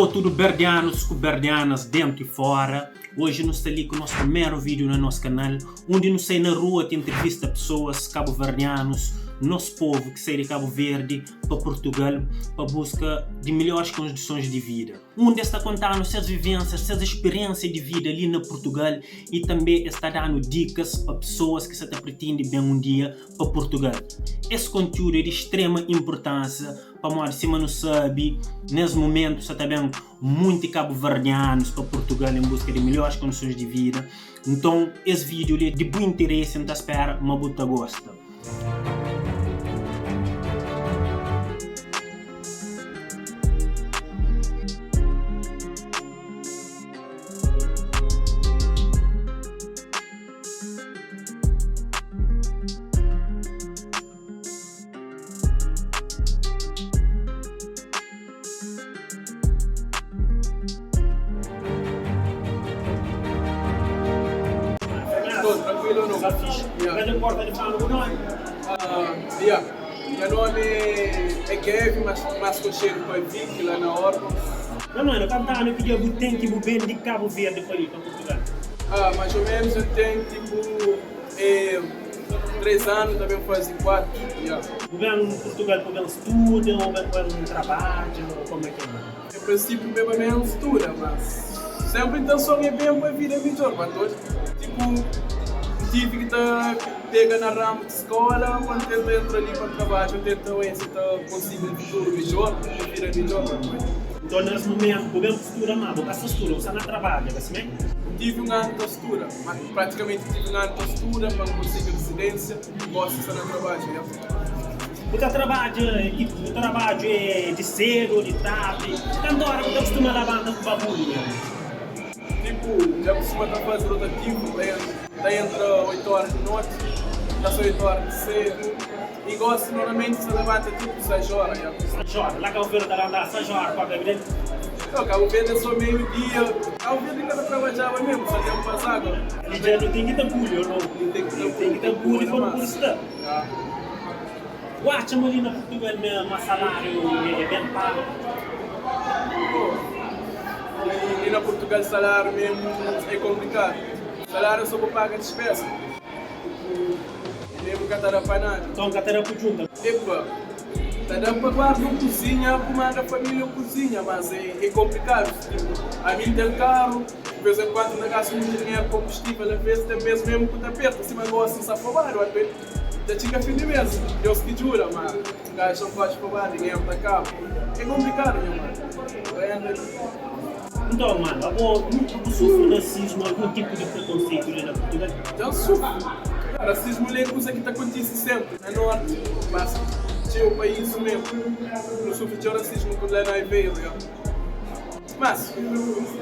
Tudu berdianus ku berdianas dentu i fora, oji nu sta li ku nos primeru vídiu na nos kanal, undi nu sai na rua ta intrivista pesoas kabuverdianus, nos povu ki sai di Kabu Verdi pa Purtugal pa buska di melhores kondisons di vida. Undi es ta konta-nu ses vivensias, ses spiriensia di vida li na Purtugal i tanbe es ta da-nu dikas pa pesoas ki sa ta pritende ben un dia pa Purtugal. Es kontiúdu é di strema inpurtánsia pamodi sima nu sabe, nes mumentu sa ta ben munti kabuverdianus pa Purtugal en buska di melhores kondisons di vida. Nton, es vídiu li é di bu interesi, N ta spera ma bu ta gosta. Tudo tranquilo ou não? Tá fixe. Yeah. Mas importa de falar o nome? Ah, yeah. Meu nome é Kevin, mas mais conhecido por Vic lá na Orla. Não, mano, cantando que dia bu tem que bu bem de Cabo Verde para ir para Portugal. Ah, mais ou menos eu tenho tipo eh, 3 anos, também faz 4. Yeah. Bu ben Portugal pa ben studa ou ben pa um trabalho, como é que é? Em princípio, bem para mim estuda, mas sempre a intenção é bem para a vida melhor, para todos. Tipo, tive que tá, pega na ramo de escola, quando tenta entrar ali para trabalho, tenta ver se tá consigo um futuro melhor, uma vida melhor. Então, nesse momento, bu ben estuda, mas bu ka sta estuda, bu sta na trabalho, assim mesmo? Tive um ano de estuda, mas praticamente tive um ano de estuda para conseguir residência, gosto de estar no trabalho. Yeah. Bu ta trabadja, tipo, bu trabalho é de cedo ou de tarde? Tanto hora bu ta costuma labanta ku bagulho mesmo? Tipo, já costuma estar fazer rotativo, tá entra 8 horas de noite, tá só 8 horas de cedo. E gosto normalmente se levanta tipo 6 horas. Yeah. 6 horas, lá Cabo Verde tá andar 6 horas para beber. Não, Cabo Verde é só meio-dia. Cabo Verde ainda trabalhava mesmo, só tem um passado. E já não tem que ter bulho, não? Não tem que ter Tem que ter bulho para não estar. Yeah. Guacha ali na Portugal mesmo, o salário é bem pago. Pô, e na Portugal salário mesmo é complicado. Salário só para pagar despesa. Tipo, mesmo que tá para nada. Então, cá terá por junta. Epa, tá dando para guardar uma cozinha, para a família uma cozinha, mas é, é complicado. Tipo, a mim tem carro, de vez em quando não gasto muito dinheiro com combustível, às vezes tem mês mesmo que tá perto, assim, mas gosto de safar, já chega fim de mês, Deus que jura, mas o gajo não pode provar, dinheiro tá cá. É complicado, meu mano. Então, mano, agora nunca sofre racismo, algum tipo de preconceito ali na Portugal? Então sofro. Racismo é coisa que tá acontece sempre. Na norte, mas tinha o país mesmo. Não sofre de racismo quando lá não veio. Mas,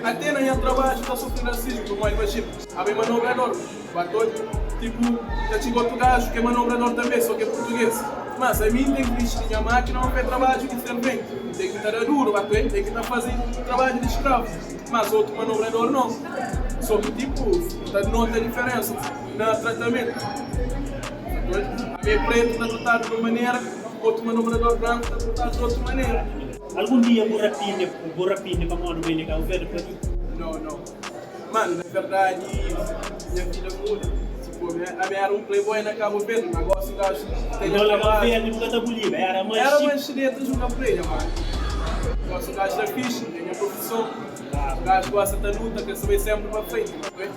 até na minha trabalho está sofrendo racismo, como imagina. A minha manobrador, bateu, tipo, já tinha outro gajo que é manobrador também, só que é português. Mas a mim tem que vestir minha máquina, não é trabalho de servente. Tem que estar duro, bateu, tem que estar fazendo trabalho de escravo. Mas outro manobrador não. Só que tipo, tá, nota a diferença no tratamento. A minha preto está tratado de uma maneira, outro manobrador branco está tratado de outra maneira. Algum dia bu rapina, bu rapina para modo bem Cabo Verde para ti? Não, não. Mano, na verdade, minha vida muda. Tipo, a minha era um playboy na Cabo Verde, mas agora o gajo tem Então, lá Cabo Verde nunca tá bolível, era mais Era chique. uma chineta jogar play, mano. Gosto do gajo da ficha, tem a profissão. O gajo gosta da luta, quer saber sempre para frente, não é?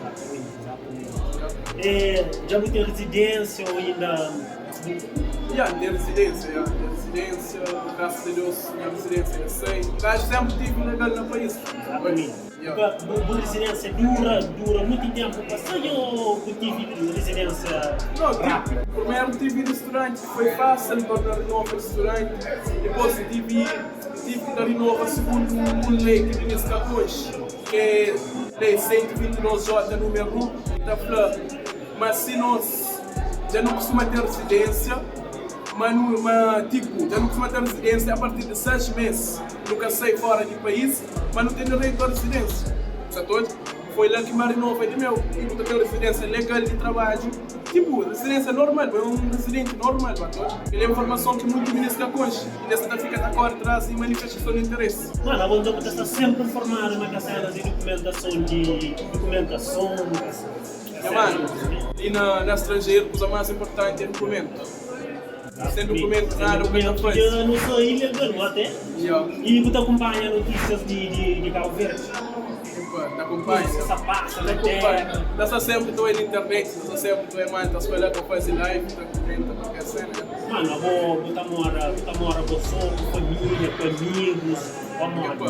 É, já não tem residência ou ainda... Yeah, tem residência, yeah, tem residência, graças a Deus, minha residência é sei. O gajo sempre tive legal no país. Exatamente. Yeah. Bu residência dura, dura muito tempo para sair ou tive residência Não, rápida? tipo, primeiro tive restaurante, foi fácil tornar renova restaurante. Depois tive, tive que dar renova segundo um lei que me hoje, que é lei 122J número 1, da FLA. Mas se nós já não costuma ter residência, mas, não, mas tipo, já não costuma ter residência a partir de 6 meses. Nunca saí fora do país, mas não tenho direito à residência. Sabe? Foi la ki N ba rinova di meu i bu ta ten rezidénsia legal di trabadju, tipu rezidénsia normal, bo é un rezidenti normal, ba ta odja. Kel é informason ki munti minis ka konxe i es ta fika ta kóre tras di manifestason di interesi. Mano, abo nton bu ta sta sénpri informadu na kes sénas di dukumentason di dukumentason, kes Nha mano, li na na stranjeru kuza más inportanti é dukumentu. Sen dukumentu nada bu ka ta faze. Dja nu sta ilegal bu até i bu ta kunpanha notísias di Cabo Verde? Ta kunpanha. Kuzas ki sta pasa na terra. Ta sta sempri ta oi na internet, ta sta sempri ta oi manta sta la pa faze live, ta kumenta kualker sena. Mano, abo bu ta mora, bu ta mora bo so, ku familia, ku amigus, pamodi?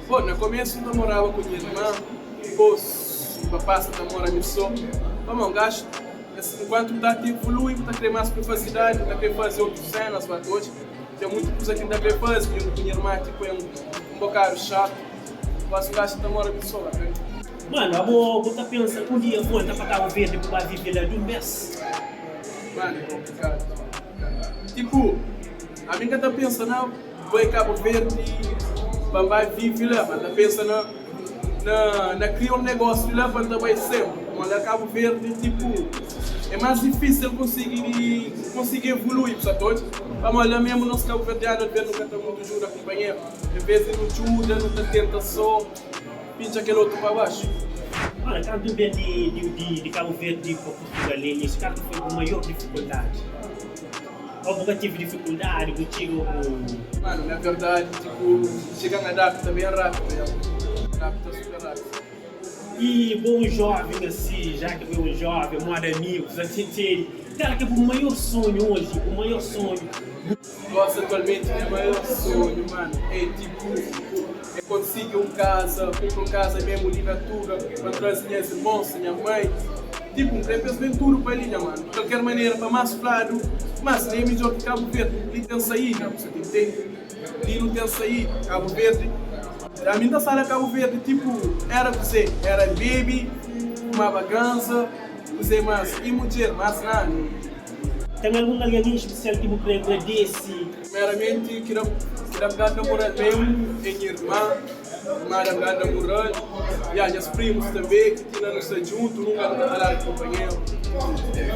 Bon, na komesu N ta moraba ku nha irma, dipos N ba pasa ta mora mi so. Pamodi N gastu Enkuantu bu ta ta evolui, bu ta kre más privasidadi, bu ta kre faze otus sénas. Ba oji ten mutu kuza ki N ta kre faze djuntu ku nha irma, tipu é un bokadu xatu, gosi N axa ta mora mi so, ok. Mano, abo bu ta pensa un dia volta pa Cabo Verde bu ba vive la dun bes? Mano, é konplikadu, konplikadu. Tipu, ami N ka ta pensa na bai Cabo Verde pa N bai vive la, ma N ta pensa na. Na na kria un negósiu la pa N ta bai senpri. Pamodi la Kabu Verdi tipu é más difísil konsigi konsigi evolui bu sa ta odja. Pamodi la memu nos kabuverdianu alvês nu ka ta mutu djuda kunpanheru. En vês di nu djuda nu ta tenta sô pintxa kel otu pa baxu. Ora, kantu ben di di Kabu Verdi pa Purtugal na inísiu, kal ki foi bu maior difikuldadi? Ô bu ka tive difikuldadi, bu txiga ô bu. Manu, na verdadi, tipu, txiga N adapta ben rápidu, ya. Adapta super rápidu. I bo un jóven asi, já ki bo é un jóven, moda amigus, asi ntende, kal ki é bu maior sonhu oji, bu maior sonhu? Gosi atualmenti nha maior sonhu, manu, é tipu, é konsigi un kaza, kunpra un kaza memu li na Tuga, pa N traze nhas irmons, nha mai. Tipu, N kre pa es ben tudu pa li, nha manu. Di kalker manera, pa más fladu, mas li é midjór ki Kabu Verdi. Li ten saída, bu sa ta intende? Li nu ten saída. Kabu Verdi, ami N ta sta na Kabu Verdi, tipu, éra kuzê? Éra bebe, fumaba ganza, kuzê más? I mudjer, más nada. Ten algun algen en spesial ki bu kre agradese? Primeramenti, ki da-m ganda moral memu é nha irma. Irma da-m ganda moral. Ya, nhas primus tanbe, ki tina nu sta djuntu, nunka nu ka ta larga kunpanheru.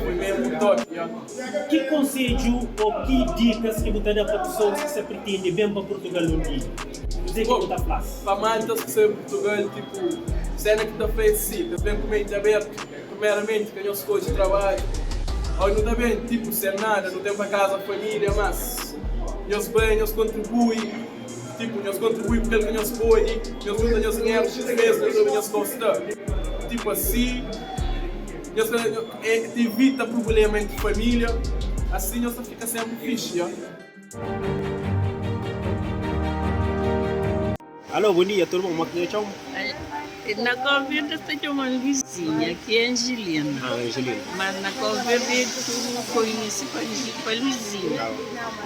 Foi memu top, ya. Ki konsedju ô ki dikas ki bu ta da pa pesoas ki sta pretende ben pa Purtugal un dia? Kuzê ki bu ta fla-s? Pa maltas ki sta ben Purtugal, tipu, sena ki ta fla é si, pa es ben ku menti abertu. Primeramenti ka nhos skodje trabadju Ô nu ta ben tipu sen nada Nu ten pa kaza familia Mas nhos bai nhos kontribui Tipu nhos kontribui ku kel ki nhos pode Nhos djunta nhos dinheru xis mes Nhos obi nhos kosta Tipu asi Nhos ta ta ivita prubulema entri familia Asi nhos ta fika senpri fixi ya. Alô, bom dia, tudo bom? Mo ki nho txoma? Na Cabo Verde es ta txoma-m Luizinha, ki é Angelina. Ah, Angelina. Mas na Cabo Verde tudu konhise pa pa Luizinha.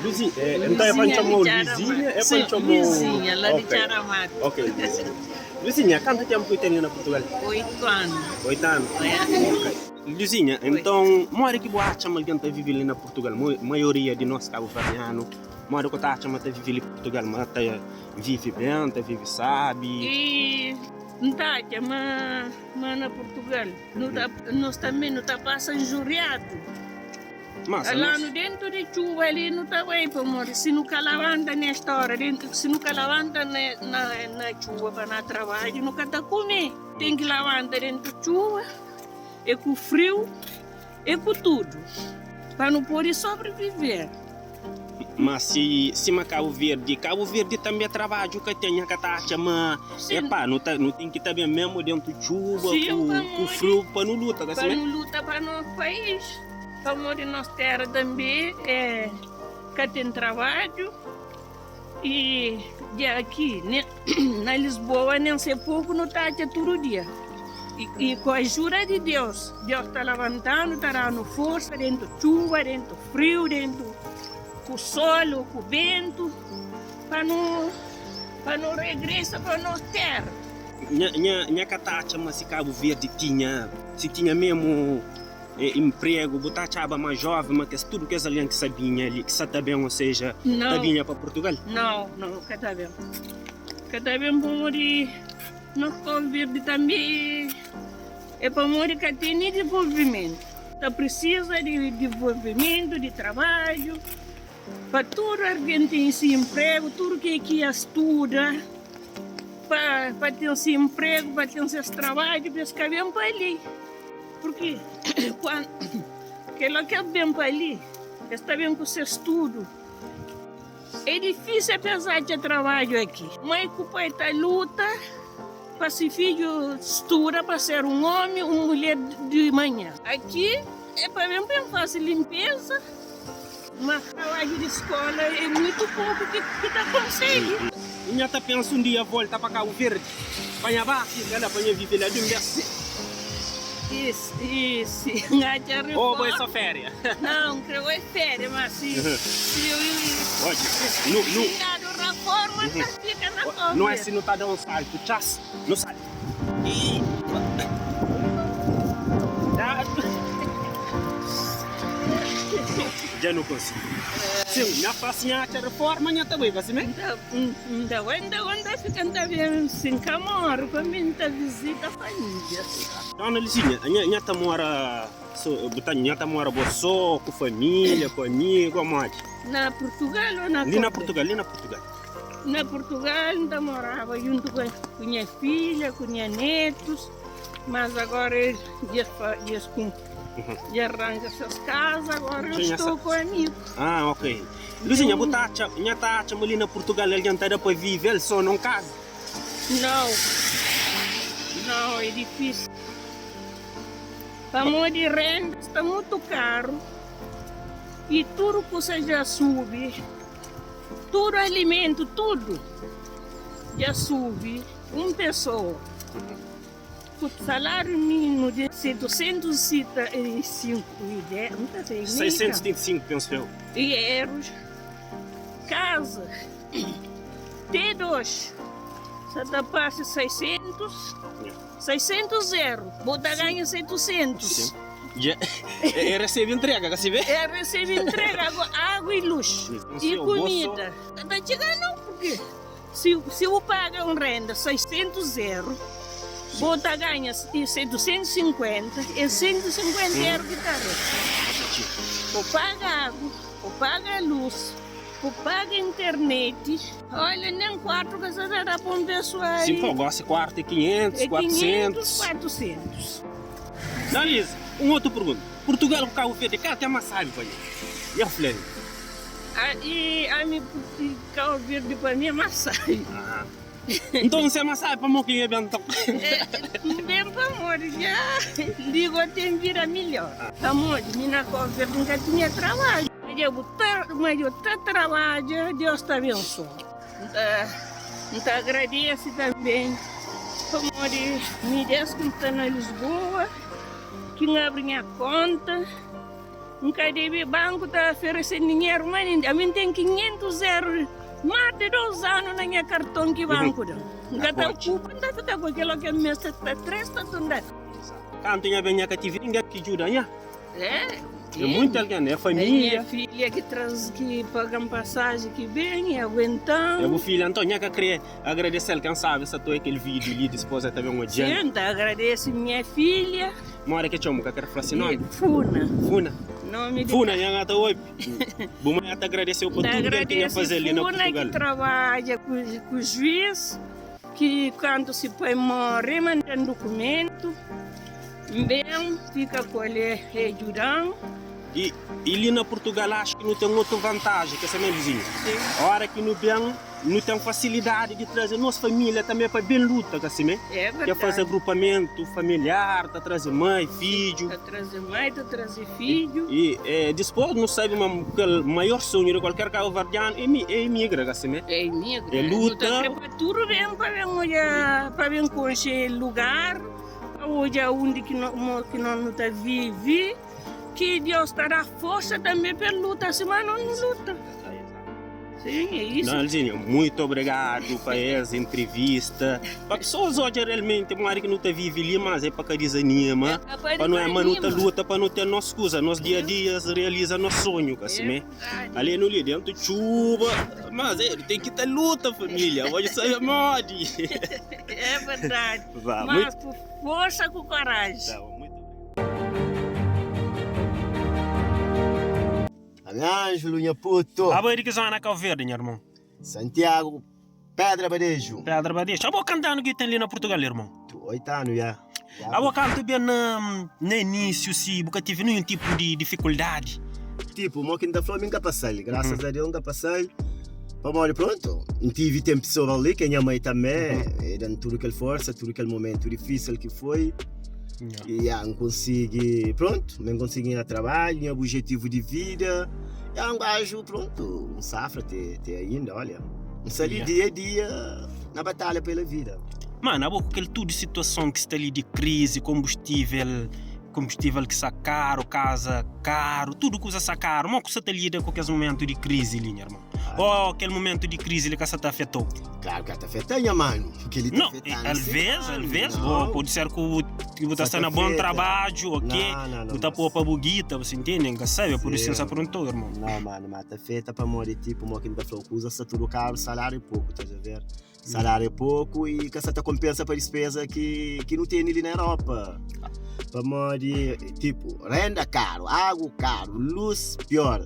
Luizinha, é, então é pa N txoma-u Luizinha, é pa N txoma-u. Luizinha, la di Txaramatu. Ok, Luizinha. Luizinha, kantu tempu ki bu ten li na Purtugal? 8 anu. 8 anu? É. Ok. Luizinha, então modi ki bu atxa ma algen ta vive li na Purtugal? Maioria di nos kabuverdianu, modi ku ta atxa ma ta vive li Purtugal? Ma ta Vive ben, ta vive sabi. I N ta atxa ma ma na Purtugal nu ta nos tanbe nu ta pasa njuriadu. Mas La anos. nu dentu di txuba li nu ta bai pamodi si nu ka labanta nesta ora dentu si nu ka labanta na na na txuba pa na trabadju nu ka ta kume. Ten ki labanta dentu txuba e ku friu e ku tudu pa nu pode sobreviver. Ma si sima Kabu Verdi, Kabu Verdi tanbe trabadju ka ten, nha ka ta atxa ma epá nu ta nu ten ki ta ben memu dentu txuba ku ku friu pa nu luta ka Pa si nu luta pa nos país, pamodi nos tera tanbe é ka ten trabadju i dja aki na Lisboa nen se poku nu ta atxa tudu dia. I ku ajuda di Deus, Deus ta labanta-nu, ta da-nu forsa dentu txuba, dentu friu, dentu ku sol o ku bentu, pa nu pa nu regresa pa nos tera. Nha nha nha ka ta atxa ma si Kabu Verdi tinha si tinha memu empregu bu ta atxaba ma joven ma kes tudu kes algen ki sa binha li ki sa ta ben o seja ta Nau, binha pa Purtugal? nau, nau ka ta ben. Ka ta ben pamodi. Na Cabo Verde tambi é pamodi ka tene divolvimentu. Ta prisiza di divolvimentu, di trabadju, pa tudu argen ten si inpregu, tudu ke ki ya studa pa ten si inpregu, pa ten ses trabadju, pa es ka ben pa li. Purki kela ke ben pa li, es ta ben ku ses studu. É difísil pa es atxa trabadju aki. Mai ku pai ta luta pa se fidju studa pa ser un omi, un mulher di manha. Aki é pa ben pa N fasi linpeza, ma trabadju di skola é muitu poku ki ta konsigi. Nha ta pensa un dia volta pa Kabu Verdi pa nha ba fika la pa nha vive la di un bes. I si N atxa reforma. Ô bo é só féria? Não, N kre bai féria, ma si N dadu reforma N ta fika na Kabu Verdi. Não é si nu ta da un saltu, txas, nu salta. Dja nu konsigi. Sim, nha fla si nha atxa reforma nha ta bai, ka si mé? N ta bai, N ta bai, N ta fika, N ta ben, si N ka mori pa mi N ta vizita família. Dona Lizinha, nha ta mora so, bu ta, nha ta mora bo so, ku família, ku amigu, amodi? Na Purtugal o na Li na Purtugal, li na Purtugal. Na Purtugal N ta moraba juntu ku nha filha, ku nha netus, mas agora dja dja ranja ses kaza, agora eu estou ku amigu. Ah, ok. Luzinha, bu ta atxa, nha ta atxa ma li na Purtugal algen ta da pa vive el so nun kaza? Nau, nau, é difísil. Pamodi renda sta mutu karu i tudu kusa dja subi. Tudu alimentu, tudu dja subi. Un pesoa ku saláriu mínimu di 775 675, pensu eu. Erus, kaza T 2 sa ta parse 600, 600 eru, bo ta ganha 700. Dja e resebe entrega, ka si be? E resebe entrega, agu, agu i lus, i kumida. Ka ta txiga nau, purki si, si bu paga un renda 600 eru, bo ta ganha 750, e 150 eru ki ta resta. Bu paga agu, bu paga lus, bu paga internet. Olha, nen kuartu ka sa ta da pa un pesoa. Sim, pô, gosi kuartu é 500, É 400. 500, 400. Dalisa, un otu pergunta. Purtugal ku Kabu Verdi, kal ki é más sábi pa nha? Nha fla mi. A, i ami Kabu Verdi pa mi é más sábi. Ah. Nton, si é más sábi, pamodi ki nha ben nton? N ben pamodi dja ligo ten vida midjor. Pamodi mi na Kabu Verdi N ka tinha trabadju. Ma dja bu ta, ma dja ta trabadja, Deus ta abensoa. N ta, N ta agradese tanbe pamodi mi des ki N sta na Lisboa, ki N abri nha konta, N ka debe banku ta oferese-m dinheru ma nin, ami N ten 500 eru más di dos anu na nha karton ki banku da-m. N ka ta okupa, N ta fika ku kel o ki N meste ta tres ta tunda. Kantu nha ben nha ka tive ningen ki djuda nha. É, É muita algen, é família. É minha filha ki traz, ki paga-m pasaji ki ben e aguenta-m. É bu filha, anton nha ka kre agradese-l, ken sabe sa toi kel vídeo li dispôs el ta ben odja-l. Sim, ta agradese minha filha. Modi ke txoma, bu ka kre fla si nomi? Funa. Funa. Nomi di Funa, nha ta obi. Bu mai ta agradese-u pa tudu kel ki nha faze-l li na Funa ki Purtugal. trabadja ku juiz, ki kantu si pai more manda-m dukumentu. N ben fika ku el e djuda-m. I li na Purtugal axu ki nu ten otu vantaji ki é vizinhu. Ora ki nu ben, nu ten fasilidadi di traze nos familia tanbe pa ben luta, ka simé? É Ke faze verdadi. agrupamentu familiar, ta traze mai, fidju. Ta traze mai, ta traze fidju. I dispos nu sabe ma kel maior sonhu di kualker kabuverdianu é imigra, ka simé? É imigra. É Nu ta luta. kre pa tudu ben pa ben odja, pa ben konxe lugar. Pa odja undi ki no ki no nu ta vivi, ki Deus ta da forsa tanbe pa el luta sima no nu luta. Sim, é isso. Dona Alzina, muito obrigado pa es entrevista. Pa pessoas odja realmente modi ki nu ta vive li, mas é pa ka desanima, É pa pa nu é ma nu ta desanima. luta pa nu ten nos kuza, nos dia a dia, realiza nos sonhu, ka simé? Verdade. Ali nu li dentu txuba, mas é, nu ten ki ta luta família, hoje sabe modi. É verdade. Vá, Mas muito ku força, ku coragem. Tá bom, muito obrigado. Ângelo, nha puto. Abo é di ki zona Cabo Verde, nha irmon? Santiago, Pedra Badejo. Pedra Badejo. Abo kantu anu ki ten li na Portugal, irmon? 8 anu ya. Abo kantu ben na na inísiu si bu ka tive ninhun tipu di difikuldadi? Tipu, mo ki N ta fla, mi N ka pasa-l. Grasas a Deus N ka pasa-l. Pamodi, prontu, N tive ten pesoa li, ki é nha mai tanbe, e da-m tudu kel forsa, tudu kel momentu difísil ki foi. E ya, N konsigi, prontu, mi N konsigi nha trabadju, nha obijetivu di vida. Ya, un gaju, prontu, N safra te, te ainda, olha. N sta li dia a dia na batalha pela vida. Mano, abo ku kel tudu situason ki sta li di krizi, konbustível, konbustível ki sta karu, kaza karu, tudu kuza sta karu, mo ku sa ta lida ku kes momentu di krizi li, nha irmon? Ô kel momentu di krizi li ka sa ta afeta-u? Klaru ka ta afeta, nha manu. Kel-li ta Não, afeta-nu alvês, sim, alvês, manu. bo pode ser ku bu, ki bu ta Sa sta ta na bon afeta. trabadju, ok? Não, não, não, Bu ta mas popa bu guita, bu sa intende? N ka sabe, pur isu N sa Sim. pergunta-u, irmon. Não, mano, mas ta afeta pamodi tipo, mo ki N ta fla-u, kuza sta tudu karu, saláriu é poku, estás a ver? Salário é pouco e ka sa ta kompensa pa dispeza ki ki nu tene li na Europa. Pamodi, tipo, renda karu, agu karu, luz pior,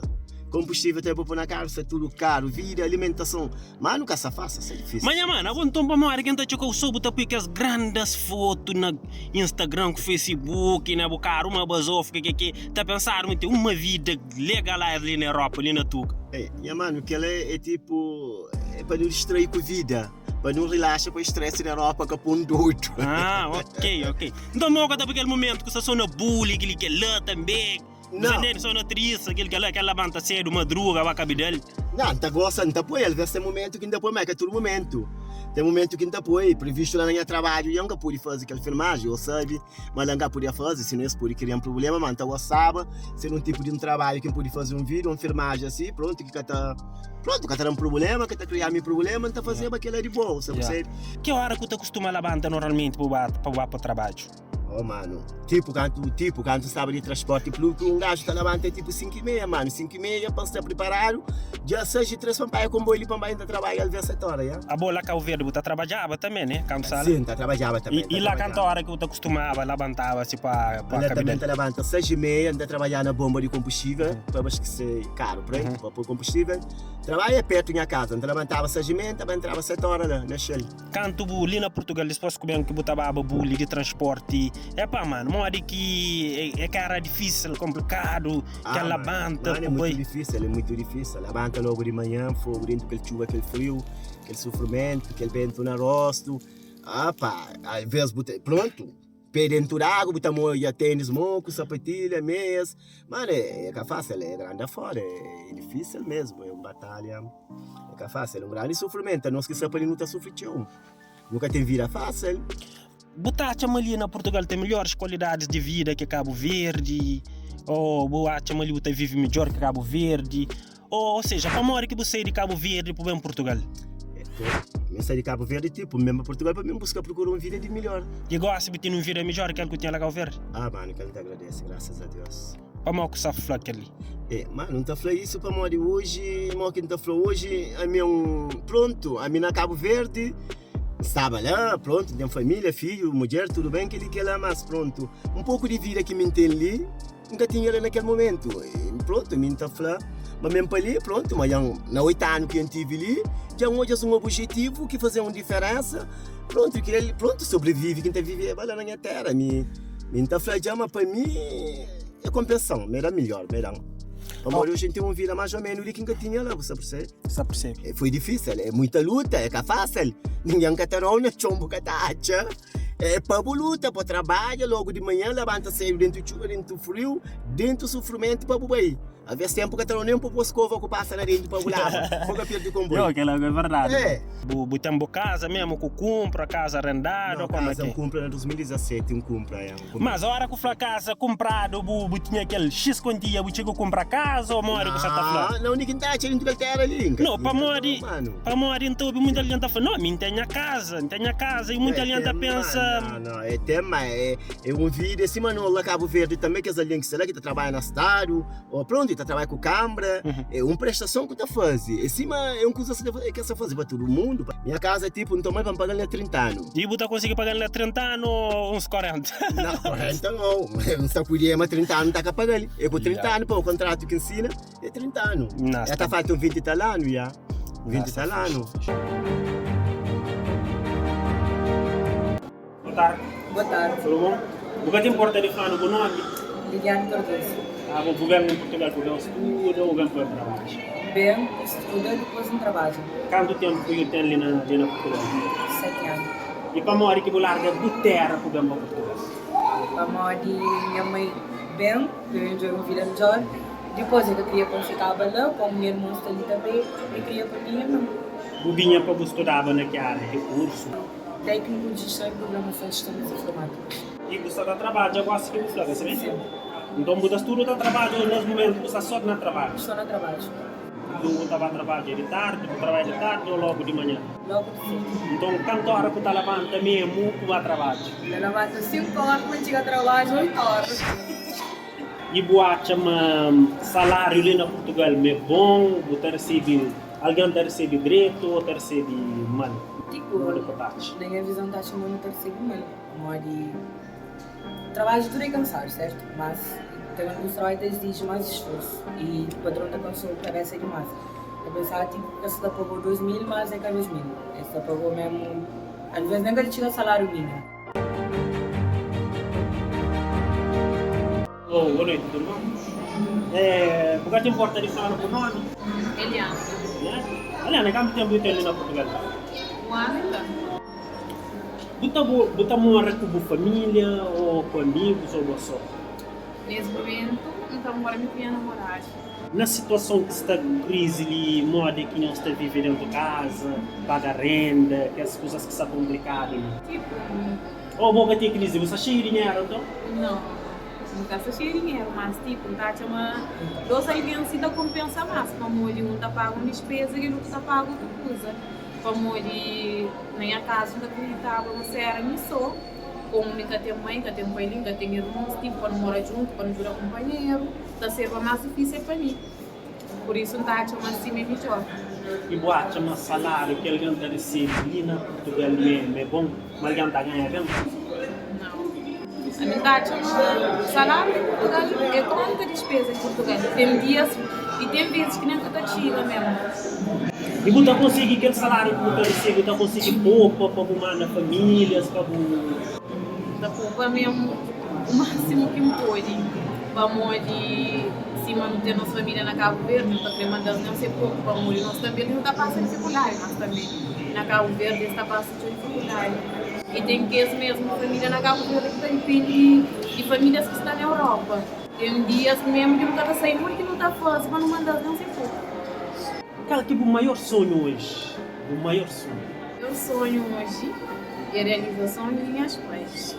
konbustível ta pa pô na karu sta tudu karu, vida, alimentason, ma nu ka sa fásil, sta difísil. Ma nha mano, abo nton pamodi ki N ta txoka-u so bu ta pui kes grandes fotu na Instagram ku Facebook na bu karu uma bazofu ke ke ke, ta pensadu ma ten uma vida legalize li na Europa, li na Tuga. Ei, nha mano, kel-la é tipo. É pa nu distrai ku vida, pa nu rilaxa pa stress na Europa ka pon doidu. Ah, ok, ok. Nton mo ka ta pa kel momentu ku sta so na buli, kili kela tanbe. Não. Nsa so na trisa, kil kela, kel labanta sedu, madruga, ba kabidal. Não, nta gosta, nta poi, alves ten momentu ki nta poi, ma é ka tudu momentu. Ten momentu ki nta poi, previstu la na nha trabadju, nha nka pudi fazi kel filmaji, ô sabi. Ma la N ka podia faze, sinu es pode kria-m prubléma. Ma N ta gostaba ser un tipu di un trabadju ki N pode faze un vídiu, un filmajen asi, prontu, ki ka ta, prontu, ka ta da-m prubléma, ka ta kria-mi prubléma, N ta fazeba kel-la di boa, bu sa persebi? Ki óra ku ta kustuma labanta normalmenti pa bu ba, pa bu ba pa trabadju? Oh manu, tipu kantu, tipu kantu N staba di transporti públiku, un gaju ta labanta tipu sinku i meia, manu, sinku i meia pa N sta priparadu, dja seis i tres pa N panha konboiu li pa N bai N ta trabadja alves seti óra, ya. Abo la Kau Verdi bu ta trabadjaba tanbe, ne? Kantu sala? Sin, N ta trabadjaba tanbe, N ta I la kantu trabadjaba. óra ki bu ta kustumaba labantaba si pa pa La tanbe kabidal? N ta labanta seis i meia, N ta trabadja na bonba di konbustível pa abastese karu, prontu, pa poi konbustível. Trabadja é pertu nha kaza, N ta labantaba seis i meia, N ta ba entraba seti óra la na Shell. Kantu bu li na Purtugal dispos ku ben ki bu ta baba buli di transporti, epá manu, modi ki é ka era difísil, konplikadu kel labanta Manu, é ku mutu bai? difísil, é mutu difísil. Labanta logu di manhan, fogu dentu kel txuba, kel friu, kel sufrimentu, kel bentu na rostu. Ah pá, alvês bu ta, prontu, pé dentu di agu, bu ta modja tênis moku, sapatilha, meias. Mano, é ka fásil, é granda foda, é difísil mesmu, é un batalha, é ka fásil, é un grandi sufrimentu. Anos ki sta pa li nu ta sufri txeu, nu ka ten vida fásil. Bu ta atxa ma li na Purtugal ten melhoris kualidadis di vida ki Kabu Verdi? Ô bu atxa ma li bu ta vive midjor ki Kabu Verdi? Ô seja, pamodi ki bu sai di Kabu Verdi pa bu ben Purtugal? Mi sai di Kabu Verdi tipo, mi ben pa Purtugal pa mi buska prokura un vida di midjor. I gosi bu tene un vida midjor ki kel ku tinha la Kabu Verdi? Ah manu, kel N ta agradese, grasas a Deus. Pamodi ku sa fla kel-li? Eh, manu, N ta fla isu pamodi oji, mo ki N ta fla oji, ami é un, prontu, ami na Kabu Verdi, N staba la, prontu, N ten família, fidju, mudjer, tudu ben, kel-li, kel-la, mas prontu, un poku di vida ki mi N ten li, N ka tinha la na kel momentu. Prontu, mi N ta fla ma mi N pa li, prontu, ma dja na 8 anu ki N tivi li, dja N odja-s un obijetivu ki faze un diferensa, prontu, ki el, prontu, sobrevivi ki N ta viveba la na nha tera. Mi, mi N ta fla dja ma pa mi é konpensa-m, me da midjor, me da-m. Pamodi oji N ten un vida más ô ménu di ki N ka tinha la, bu sta persebe? Sta persebe. Foi difísil, é muita luta, é ka fásil, ningen ka ta da-u na txon, bu ka ta atxa. É pa bu luta, pa trabadja logu di manhan, labanta sedu dentu txuba, dentu friu, dentu sufrimentu pa bu bai. Alves tempu ka ta dau nen pa bu skova ku pasa na denti pa bu laba, pa ka pirdi konboi. Yo, kela é verdadi. É. Bu bu ten bu kaza mesmu ku kunpra, kaza arendadu Não, komu kaza ki? N kunpra na 2017, N kunpra, ya, N kunpra. Mas ora ku fla kaza kunpradu bu bu tinha kel xis kuantia bu txiga kunpra kaza o modi ku sa ta fla? Não, na undi ki N ta atxa dentu kel tera li? N ka Não, tinha, pamodi não, manu. pamodi N ta obi munti algen ta fla, não, mi N ten nha kaza, N ten nha kaza i Não, munti é algen ta tem, pensa. Não, não, é tem, mas é, é un vida sima no la Cabo Verde também, kes algen ki sta la ki ta trabalha na stadu, Ó, prontu, e ta trabadja ku kanbra, é un prestason ku ta faze. É sima é un kuza ki es ta faze pa tudu mundu. Nha kaza, tipu, N toma-l pa N paga-l na 30 anu. I bu ta konsigi paga-l na 30 anu ô uns 40? Na 40 nau. N sta ku ideia ma 30 anu N ta ka paga-l. É ku 30 anu, pa kontratu ki N sina, é 30 anu. Ya ta falta un 20 i tal anu, ya. 20 i tal anu. Boa tardi. Boa tardi. Tudu bon? Bu ka ta inporta di fla-nu bu nomi? Liliane Cardoso. Ah, bu ben na Portugal bu ben studa ou ben pa trabadja? Ben studa dipôs N trabadja. Kantu tempu ki bu ten li na li na Portugal? 7 anu. I pamodi ki bu larga bu tera ku ben pa Portugal? Pamodi nha mai ben, pa eu enjoy un vida midjor. Dipôs el ka kria pa N fikaba la, komu nha irmon sta li tanbê, el kria pa mi nha irmon. Bu binha pa bu studaba na ki ária? Ki kursu? Tékniku di Jeston i Prugramason di Sistemas Informátikus. I bu sta ta trabadja gosi ki bu fla, ka si? Sin. Nton bu ta studa o ta trabadja o nes mumentu bu sta so na trabadju? Sto na trabadju. Nton bu ta ba trabadja di tardi, bu trabadja di tardi o logu di manhan? Logu di sedu. Nton kantu ora ku ta labanta memu ku ba trabadja? Ta labanta 5 ora pa N txiga trabadju 8 ora. I bu atxa ma salariu li na Purtugal ma é bon? Bu ta resebe, algen ta resebe dretu o ta resebe mal? Tipo, Modi ku ta atxa? na nha vizon ta atxa ma nu ta resebe mal, pamodi trabadju tudu é kansadu, sertu? Mas ten alguns trabadju ta iziji más sforsu i patron ta kansa-u kabesa dimás. Ta pensaba tipo es ta pagau 2000 mas é ka 2000, es ta pagau memu, alvês nen ka ta txiga salariu minimu. Oh, boa noite, tudo bom? É, bu ka ta importa di fala bu nomi? Eliana. Eliana? Eliana, kantu tempu bu ten li na Portugal? Um ano e tanto. Bu ta bu ta mora ku bu familia ou ku amigos ou bo so? Nes momentu, N ta mora mi ku nha namoradu. Na situason ki sta krizi li, modi ki nhos ta vive dentu kaza, paga renda, kes kuzas ki sta konplikadu li? Tipu. Ô bo ka ten krizi, bu sta xeiu di dinheru nton? Nau, N ka sta xeiu di dinheru, mas tipu, N ta atxa ma dos algen si ta konpensa más, pamodi un ta paga un dispeza i kel otu ta paga otu kuza. Pamodi na nha kazu N ta kriditaba ma si éra mi sô, komu mi ka ten mai, ka ten pai li, N ka ten irmons, tipu pa nu mora djuntu, pa nu djuda kunpanheru, ta sérba más difísil pa mi. Pur isu N ta atxa ma si mi é midjór. I bu atxa ma saláriu ki algen ta resebe li na Purtugal mê é bon? Ma algen ta ganha ben? Nau. Ami N ta atxa ma saláriu di Purtugal é konta dispeza di Purtugal. Ten dias i ten vezis ki nen ka ta txiga mésmu. I bu ta konsigi kel saláriu ki bu ta resebe, bu ta konsigi popa pa bu manda famílias, pa bu. N ta popa mésmu u másimu ki N pode, pamodi sima nu ten nos família na Kabu Verdi, nu ta krê manda-s nen se poku, pamodi nos tanbê li nu ta pasa difikuldadi, mas tanbê na Kabu Verdi es ta pasa txeu difikuldadi. I ten kes mésmu família na Kabu Verdi ki ta dipende di famílias ki sta na Europa. Ten dias mésmu ki nu ka ta sabe modi ki nu ta faze pa nu manda-s nen se poku. Kal ki bu maior sonhu oji? Bu maior sonhu? Meu sonhu oji é realizason di nhas pais.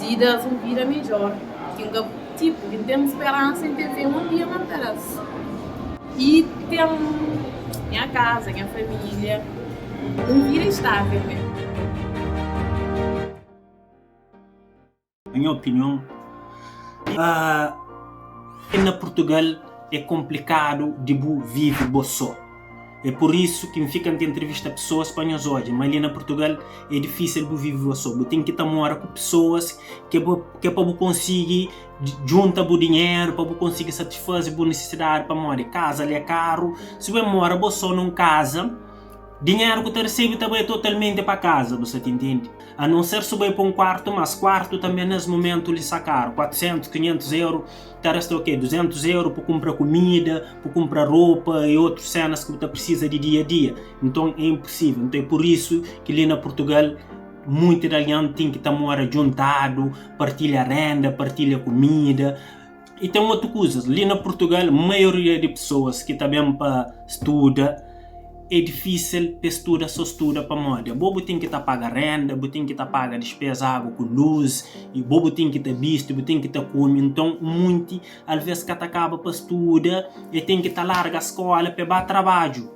Di da-s un vida midjór ki N ka tipo ki N ten speransa N ten fé un dia ma N ta da-s i ten nha kaza, nha família, un vida estável mesmu. Na nha opinion, na Portugal é konplikadu di bu vive bo sô. É pur isu ki N fika N ta entrevista pesoas pa nhos odja ma li na Portugal é difísil bu vive bo sô. Bu ten ki ta mora ku pesoas ki é pa bu konsigi djunta bu dinheru, pa bu konsigi satisfaze bu nisisidadi pamodi kaza li é karu. Si bu mora bo sô nun kaza. Dinheru ku ta resebe ta bai totalmente pa kaza, bu sa ta intende? A non ser su bai pa un kuartu, mas kuartu tanbe nes mumentu li sa karu, 400, 500 euro, ta resta o ke? 200 euro pa kunpra kumida, pa kunpra ropa i otrus senas ki bu ta prisiza di dia a dia. Nton é inpusivel. Nton é pur isu ki li na Purtugal. Munti di algen ten ki ta mora djuntadu, partilha renda, partilha kumida. I ten otu kuzas, li na Purtugal maioria di pesoas ki ta ben pa studa é difísil pa es studa so studa pamodi abo bu ten ki ta paga renda, bu ten ki ta paga dispeza agu ku lus, i bo bu ten ki ta bisti, bu ten ki ta kume. Nton munti alvês ka ta kaba pa studa, e ten ki ta larga skola pa e ba trabadju.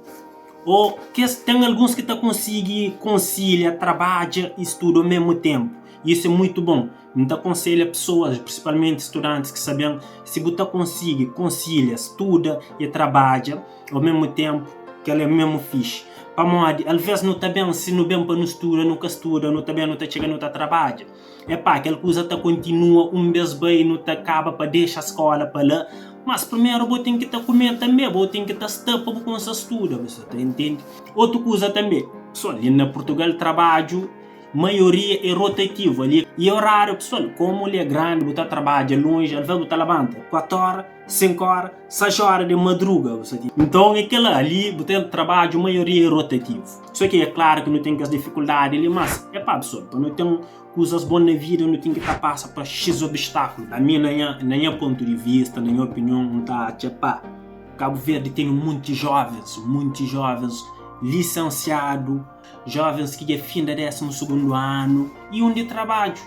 Ô kes ten alguns ki ta konsigi konsilia trabadja i studa ô mésmu ténpu. Isu é mutu bon. N ta konselha pesoas, prinsipalmenti studantis ki sta ben, si bu ta konsigi konsilia studa i trabadja ô mésmu ténpu, kel-la é mésmu fixi. Pamodi alvês nu ta ben, si nu ben pa nu studa, nu ka studa, nu ta ben, nu ta txiga, nu ta trabadja. Epá, kel kuza ta kontinua un bês bai, nu ta kaba pa dexa skóla pa la. Mas primeru bo ten ki ta kume tanbe, bo ten ki ta sta pa bu kumsa studa, bu sa ta intende? Otu kuza tanbe, pesoal, li na Purtugal trabadju maioria é rotativu, ali e oráriu, pesoal, komu li é grandi, bu ta trabadja lonji, alves bu ta labanta 4 óra, 5 óra, 6 óra di madruga, bu sa ta. Nton é kel-la, ali bu ten trabadju maioria é rotativu. Só ki é klaru ki nu ten kes difikuldadi li, mas epá pesoal, pa nu ten kuzas bon na vida nu ten ki ta pasa pa xis obstakulu. Ami na nha na nha pontu di vista, na nha opinion, N ta atxa pa Kabu Verdi ten munti jovens, munti jovens lisensiadu, jovens ki dja finda desimu sugundu anu i undi trabadju.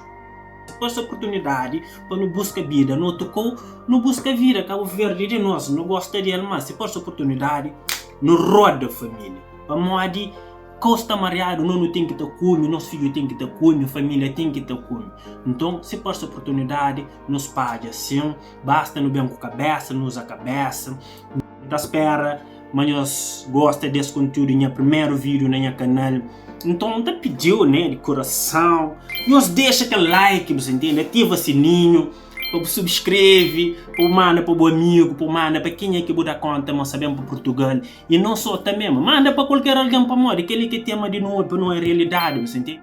Parse oportunidadi pa nu buska bida na otu kou, nu buska vida. Kabu Verdi é di nos, nu gosta di el, ma si parse oportunidadi nu roda familia pamodi. Kau sta mariadu, no nu ten ki ta kume, nos fidju ten ki ta kume, familia ten ki ta kume. Nton, si parse oportunidadi, nu spadja sin, basta nu ben ku kabesa, nu uza kabesa. N ta spera ma nhos gosta des kontiudu, nha primeru video na nha kanal. Nton, N ta pidiu, ne, di kurason, nhos dexa kel like, bu sa intende, ativa sininhu. Pa bu subskreve, pa bu manda pa bu amigu, pa bu manda pa kenha ki bu da konta ma sta ben pa Purtugal. I non so tanbe, ma manda pa kualker algen pamodi kel-li ki é tema di nu obi, pa nu é realidadi, bu sa intende?